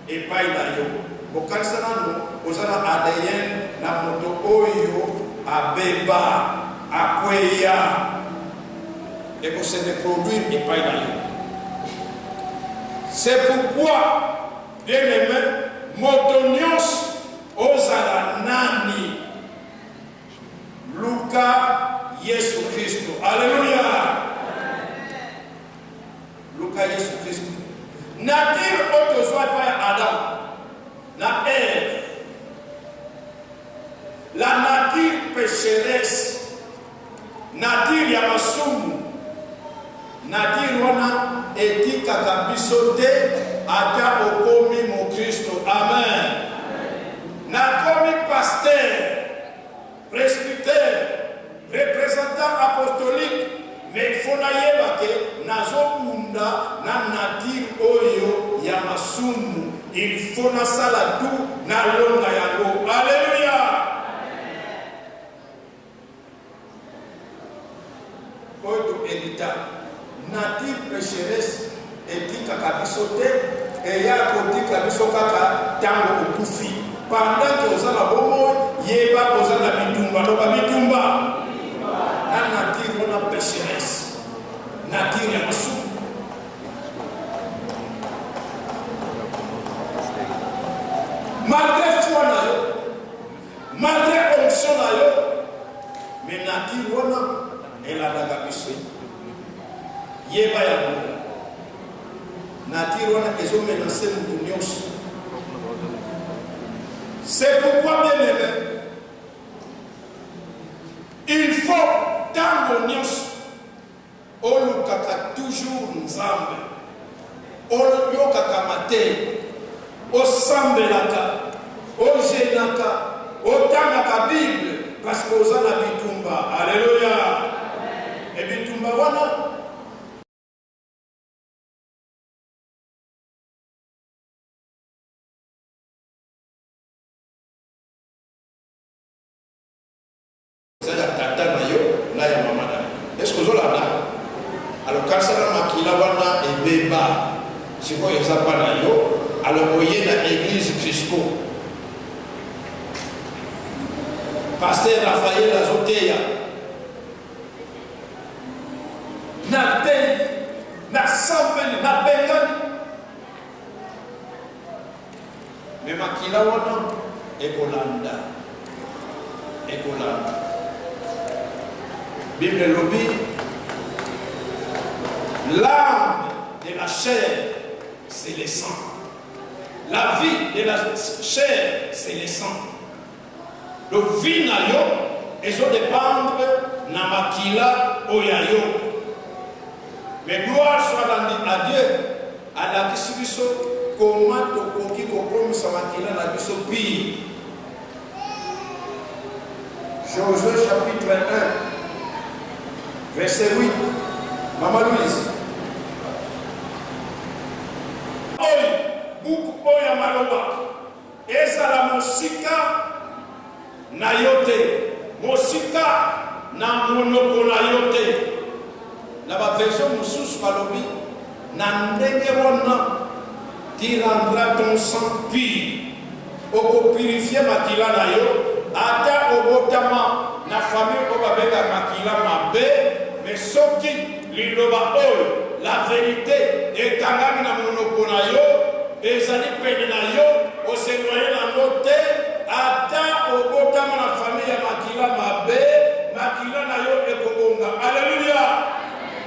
epai na yo. Bokanisa nanu oza na ADN na moto oyo abeba, akweya, eko se reproduire epai na yo. C'est pourquoi bien aime moto nionso ozala nani luka Yesu Kristo. Alleluia! Luka Yesu Kristo. Nature oyo tozwa epai ya Adam na Eve, la nature pecheresse, nature ya masumu, nature wana etikaka biso te ata okomi mokristo. Amen. Nakomi pasteur Presbytère, representant apostolique, mais il faut nayeba ke nazo bunda na nature oyo ya masumu, il faut nasala tout nalonga yango. Alleluia! Oyo to herita. Nature pecheresse etikaka biso te, eya kotika biso kaka tango okufi. Pendant que oza na bomoi, yeba oza na bitumba. Loba bitumba na nature wana pecheresse, nature ya masumu. Malgre foi na yo, Malgre onction na yo mais nature wana elandaka biso. Yeba yango. Nature wana ezo menacer mutu nionso. C'est pourquoi bien aime il faut tango nionso Olukaka toujours Nzambe, oyokaka mateyi, osambelaka, o jeunaka, otangaka bible parce que oza na bitumba. Alleluia! Et bitumba wana Eza ya tata na yo na ya mama na yo. Est ce que ozo landa? Alors kanisa na makila wana ebeba sikoyo eza pa na yo alors oye na eglise Crisco. Pasteur Raphaël azo teya. Na teyi, na sambeli, na bengani. Mais makila wana ekolanda, ekolanda. Bible elobi l'arme de la chair c'est le sang. La vie de la chair c'est le sang. Donc vie na yo ezo dependre na makila oyo ya yo. Mais gloire soit rendue à Dieu, alakisi biso comment tokoki kokomisa makila na biso pire. Josue chapitre 1 verset 8. Mama Louise. Oyo buku oyo ya maloba Ezala mosika na yo te, mosika na monoko na yo te. Na ba version mosusu balobi na ndenge wana tu rendras ton sang pur, oko purifier makila na yo, ata obotama na famille oyo babengaka makila mabe, mais soki Liloba oyo, la verite, ekangami na monoko na yo, ezali pene na yo, o s'eloigner na yango te, ata obotama na famille ya makila mabe, makila na yo ekobonga. Alleluia!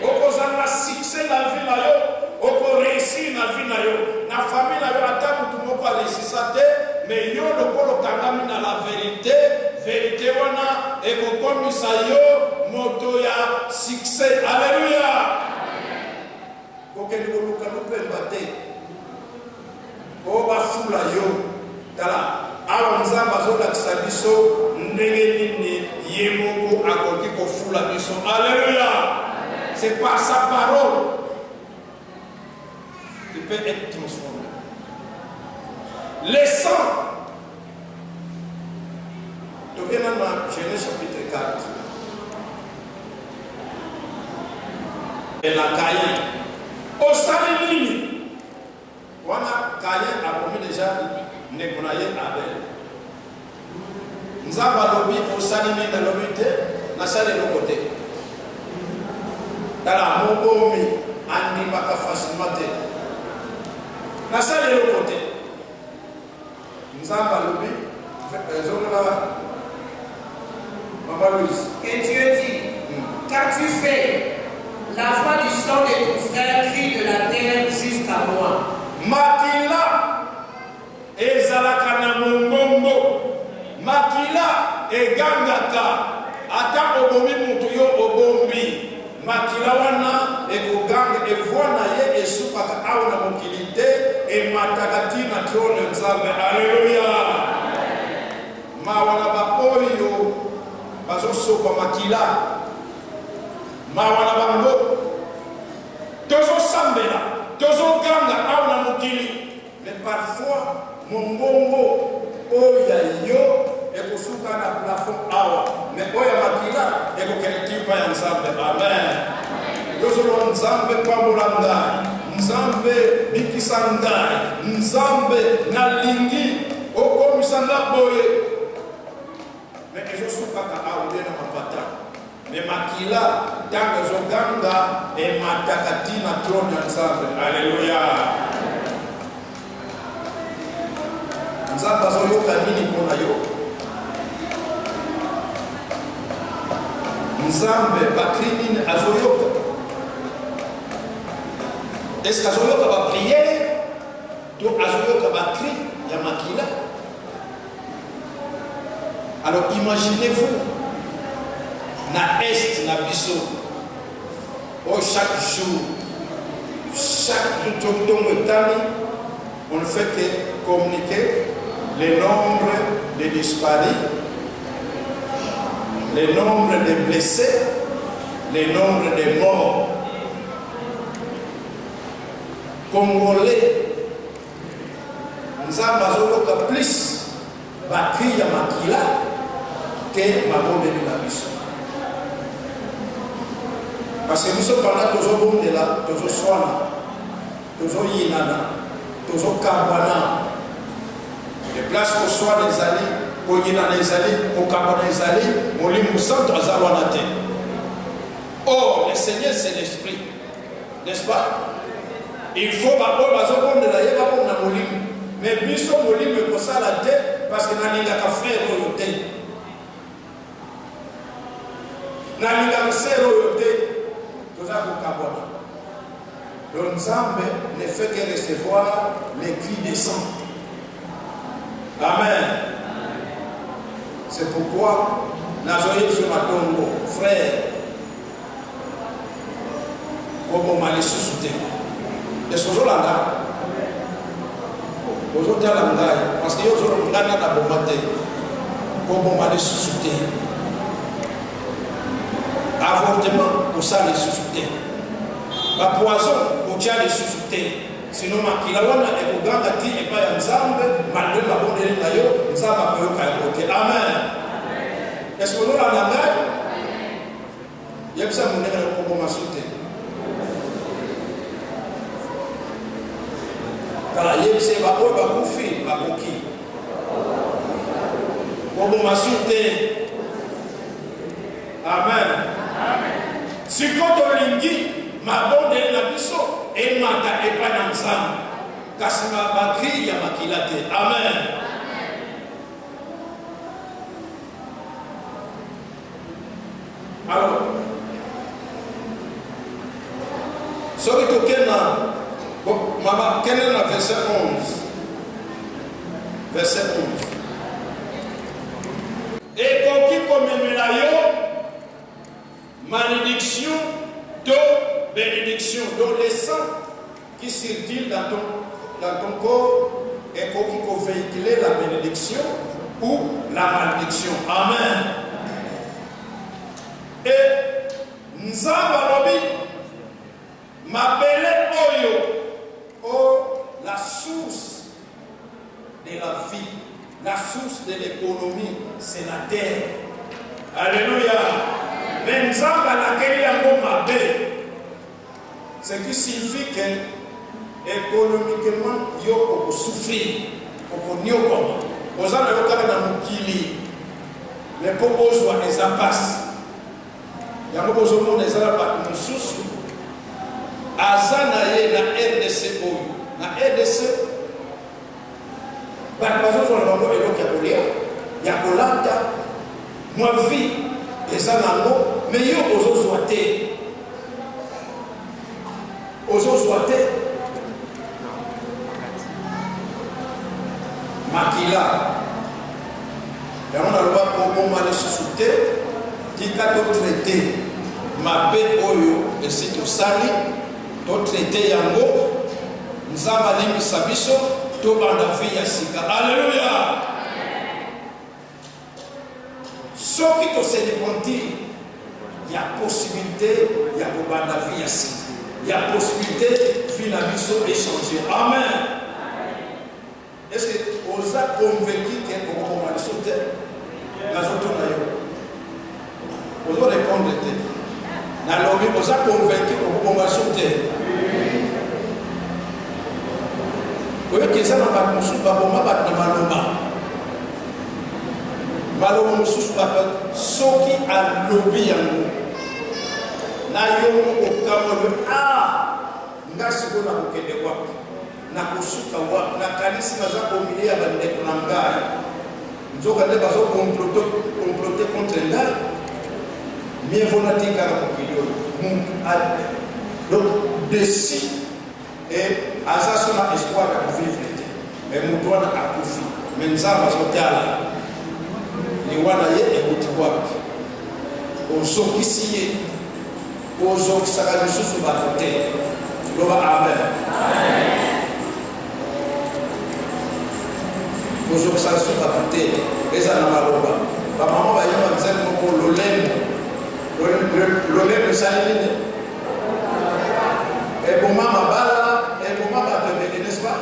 Okozala na succès na vie na yo, oko reussir na vie na yo. Na famille na yo ata mutu moko a reussissa te, mais yo lokola okangami na la verite, verite wana ekokomisa yo moto ya succès. Alleluia! Kokende koluka lupemba te po bafula yo. Tala, awa Nzambe azolakisa biso ndenge nini ye moko akoki kofula biso. Alleluia! C'est par sa parole tu peux être transformé. Le sang tokenda na na Genèse chapitre 4. Na Caïn. Osali nini? Wana Caïn akomi deja ndeko na ye Abel. Nzambe alobi osali nini? Alobi te, nasali eloko te. Tala mobomi andimaka facilement te. Nasali eloko te. Nzambe alobi ezongela Maman Louise. Et Dieu dit, qu'as-tu fait? La voix du sang de ton frère crie de la terre jusqu'à moi. Makila ezalaka na mongongo. Makila egangaka. Ata obomi mutu yo obombi makila wana ekoganga et voix na ye esukaka awa na mokili te emataka ti na trone ya Nzambe. Alleluia! Mawa na ba oyo bazosopa makila. Mawa na bango. Tozosambela, tozoganga awa na mokili. Mais parfois mongongo oyo ya yo ekosuka na plafond awa mais oyo ya makila ekokende ti epai ya Nzambe. Amen. Yo ozoloba Nzambe pambola ngai, Nzambe bikisa ngai, Nzambe nalingi okomisa nga boye. Mais ezo sukaka awa ou bien na mapata. Mais makila tango ezo ganga emataka ti na trone ya Nzambe. Alleluia. Nzambe azo yoka nini pona yo? Nzambe ba cri nini azo yoka? Est-ce que azo yoka ba prière to azo yoka ba cri ya makila? Alors imaginez-vous na est na biso oyo chaque jour chaque jour ntongo etani on ne fait que communiquer le nombre de disparus, le nombre de blessés, le nombre de morts. Congolais Nzambe azoyoka plus ba cris ya makila que mabondeli na biso. Parce que biso pendant tozobondela, tozoswana, tozoyinana, tozokabwana. De place koswana ezali, koyinana ezali, kokabwana ezali, Molimo Santo aza wana te. Or, le Seigneur c'est l'esprit. N'est-ce pas? Il faut ba oyo bazobondela ye babonda molimo. Mais biso molimo ekosala te parce que nalingaka frère oyo te. Nalingaka sœur oyo te. Toza kokabwana. Donc Nzambe ne fait que recevoir les cris de sang. Amen. C'est pourquoi nazoyebisa na tongo frère Koboma lisusu te. Est-ce ozolanda? Ozotala ngai parce que yo ozoloba ngai nana boma te. Koboma lisusu te. Avortement kosala lisusu te. Ba poison kotia lisusu te. Sinon makila wana ekoganga ti epai ya Nzambe malgre mabondeli na yo Nzambe akoyoka yango te. Amen. Est-ce que ozolanda ngai? Yebisa moninga na koboma su te. Tala yebisa ye baoyo bakufi bakoki koboma su te. Amen. Sikoyo tolingi mabondeli na biso emata epai na Nzambe, kasi ba cri ya makila te. Amen. Alors, soki toke na bon, mama kende na verset 11 verset 11 ekoki komemela yo malédiction to bénédiction. Donc le sang qui circule dans ton corps ekoki kovéhiculer la bénédiction ou la malédiction. Amen. Et Nzambe alobi mabele oyo o la source de la vie, la source de l'économie, c'est la terre. Alleluia! Mais Nzambe alakeli yango mabe. Ce qui signifie que economiquement yo oko souffrir, okoniokwama. Oza na yo kaka na mokili mais po ozwa eza pasi. Yango bozomona eza na bato mosusu aza na ye na rdc oyo na rdc Bato bazozwa na bango eloko ya kolia, ya kolata, mwa vie eza na yango, mais yo ozozwa te. Ozozwa te. Makila. Yango naloba koboma lisusu te, tika to traiter mabe oyo esi tosali, to traiter yango. Nzambe alimbisa biso tobanda vie ya sika alleluia soki to se repentir ya possibilite ya kobanda vie ya sika ya possibilite vie na biso echanger amen. Est ce que oza convaincu que okoboma lisusu te? Nazotuna yo. Ozo répondre te. Nalobi oza convaincu okoboma lisusu te? Oyoki eza na bato mosusu baboma bato na maloba. Maloba mosusu bato soki alobi yango na yo moko okamwa ah nga sikoyo nakokende wapi? Nakosuka wapi? Nakanisi naza au milieu ya ba ndeko na ngai, nzoka nde bazo comploter contre ngai. Mieux vaut natikala mokili oyo. Mutu a donc deçu et aza so na espoir ya ko vivre te. Mais mutu wana akufi, mais Nzambe azotala liwa na ye ewuti wapi? Ozokisi ye. Kozokisaka lisusu bato te. Loba amen. Kozokisaka lisusu bato te. Ezala na maloba. Bamama bayemba nzembo moko lolemo. Lolemo esali nini? Eboma mabala, eboma bato ebele, n'est-ce pas?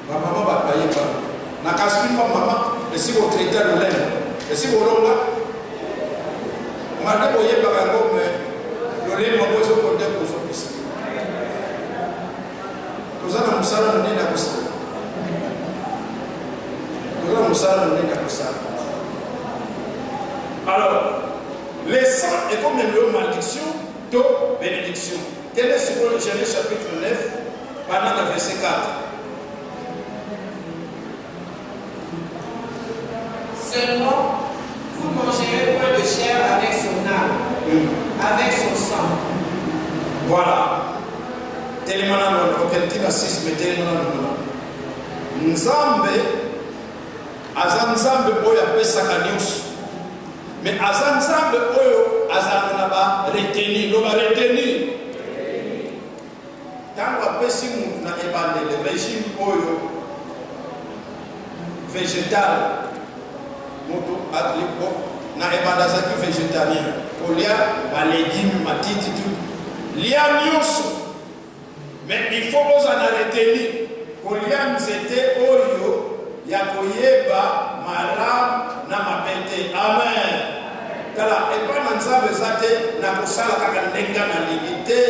Ba maman bato bayeba na kasi bino ba maman esi bo traita lolemo esi bolonga malgre boyebaka yango mais lolemo yango ezo konte kozongisa toza na mosala monene ya kosala toza na mosala monene ya kosala alors le sang ekomema yo malédiction to bénédiction. Kende sikoyo Genèse chapitre 9 banda na verset 4. Seulement, vous mangerez point de chair avec son âme, avec son sang. Voilà. Telema nanu wana, okende ti na 6 mais telema nanu wana. Nzambe aza Nzambe oyo apesaka nyonso. Mais aza Nzambe oyo azalaka na ba retenue. Loba retenue. Tango apesi mutu na ebandeli regime oyo vegetal, mutu na ebanda azalaki vegetarien, kolia ba legumes, matiti tout, lia nionso mais il faut ozala na retenue kolia nzete oyo ya koyeba malamu na mabe te. Amen. Tala epai na Nzambe eza te nakosala kaka ndenge nga nalingi te.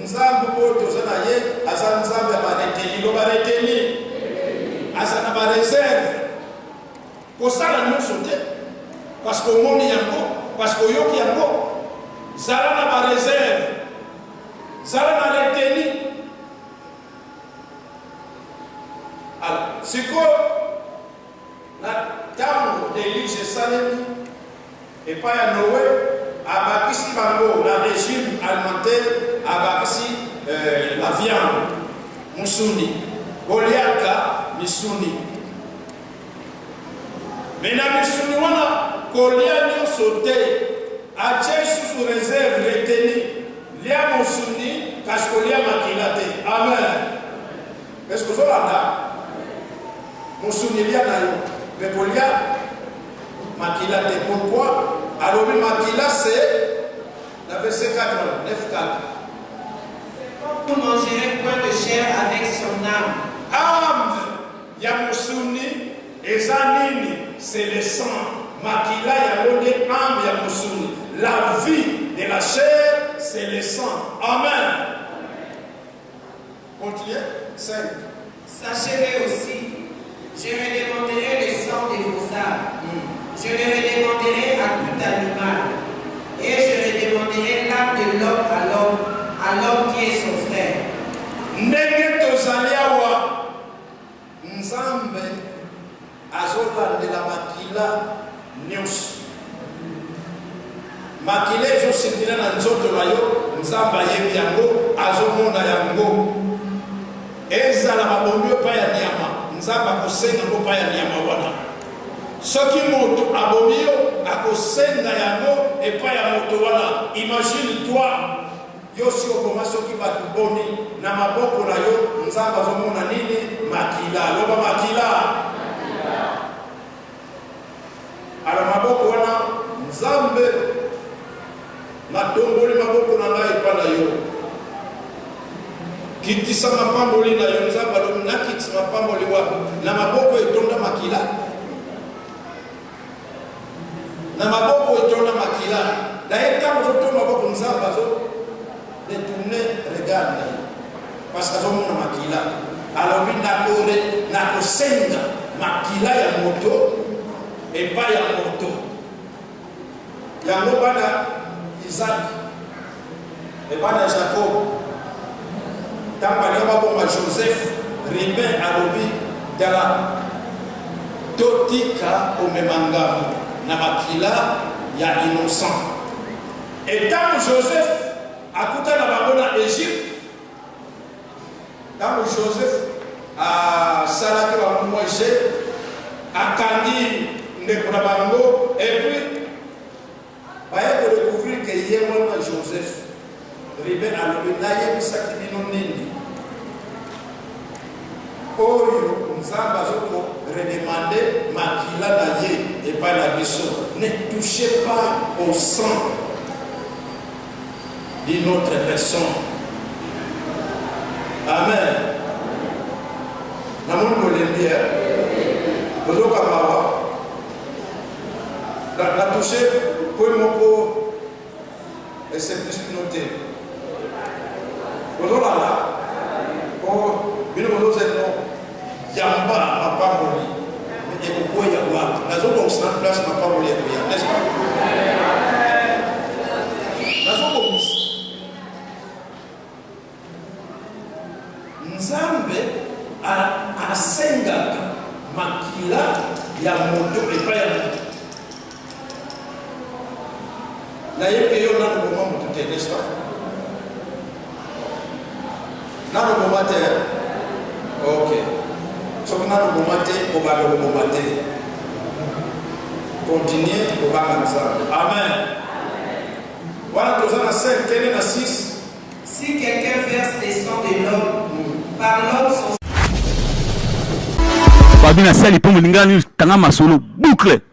Nzambe oyo toza na ye aza Nzambe ya ba retenue. Loba retenue. Aza na ba reserve. Kosala nionso te parce que omoni yango, parce que oyoki yango. Zala na ba reserve. Zala na retenue. Alors, sikoyo na tango deluge esalemi epai ya Noe, abakisi bango na regime alimentaire, abakisi euh, la viande, musuni, boliaka misuni. Mais na misuni wana kolia nionso te, atie lisusu reserve, retenue, lia mosuni kasi kolia makila te. Amen. Est ce que ozolanda? Mosuni lia na yo mais kolia makila te. Pourquoi? Alobi makila c'est na verset 4 wana, 9 4. Vous mangerez point de chair avec son âme. Âme ya mosuni eza nini? c'est le sang. Makila yango nde âme ya mosuni. La vie de la chair, c'est le sang. Amen. Continuez. 5. Sachez-le aussi, je redemanderai le sang de vos âmes. Je le redemanderai à tout animal. Et je redemanderai l'âme de l'homme à l'homme, à l'homme qui est son frère. Ndenge tozali awa, Nzambe azolandela makila nyonso. Makila ezosindila na nzoto na yo, Nzambe ayebi yango, azomona yango. Ezala babomi yo epai ya nyama, Nzambe akosenga yango epai ya nyama wana. Soki moto abomi yo, akosenga yango epai ya moto wana. Imagine toi, yo osi oboma soki bato boni, na maboko na yo Nzambe azomona nini? Makila. Loba makila. Alors maboko wana, Nzambe, natomboli maboko na ngai epai na yo, kitisa mapamboli na yo. Nzambe alobi, nakitisa mapamboli wapi? Na maboko etonda makila, na maboko etonda makila. Daye ntango ozotomba maboko, Nzambe azo détourner regard na ye parce que azomona makila. Alobi, nakore nakosenga makila ya moto epai ya moto yango. Bana Isaac e bana Jacob, ntango balinga baboma Joseph, Ruben alobi, tala, totika komema ngambo na makila ya innocent. E ntango Joseph akuta na bango na Egypte, ntango Joseph asalaki bango mwa je, akangi ndeko na bango, et puis baye kodécouvrir ke ye wana Joseph, Ruben alobi, nayebisaki bino nini? Oyo Nzambe azokoredemander makila na ye epai na biso. Ne touchez pas au sang d'une autre personne. Amen. Namoni bolembi, bozoka mawa. Na touche point moko esepelisi bino te, bozolanda po bino bozozela yamba mapamboli ekokwea wapi? Nazobongisa na place mapamboli ekoya, n'est-ce pas? Nazobongisa. Nzambe asengaka makila ya moto epai ya moto. Nayebi yo nano boma moto te, n'est-ce pas? Nano boma te. Ok, soki nano boma te, kobanda koboma te, continue kobanga Nzambe. Amen. Wana toza na 5, kende na 6. Si quelqu'un verse le sang de l'homme, par l'homme son Babi na sali mpo molingani, tanga masolo boucle.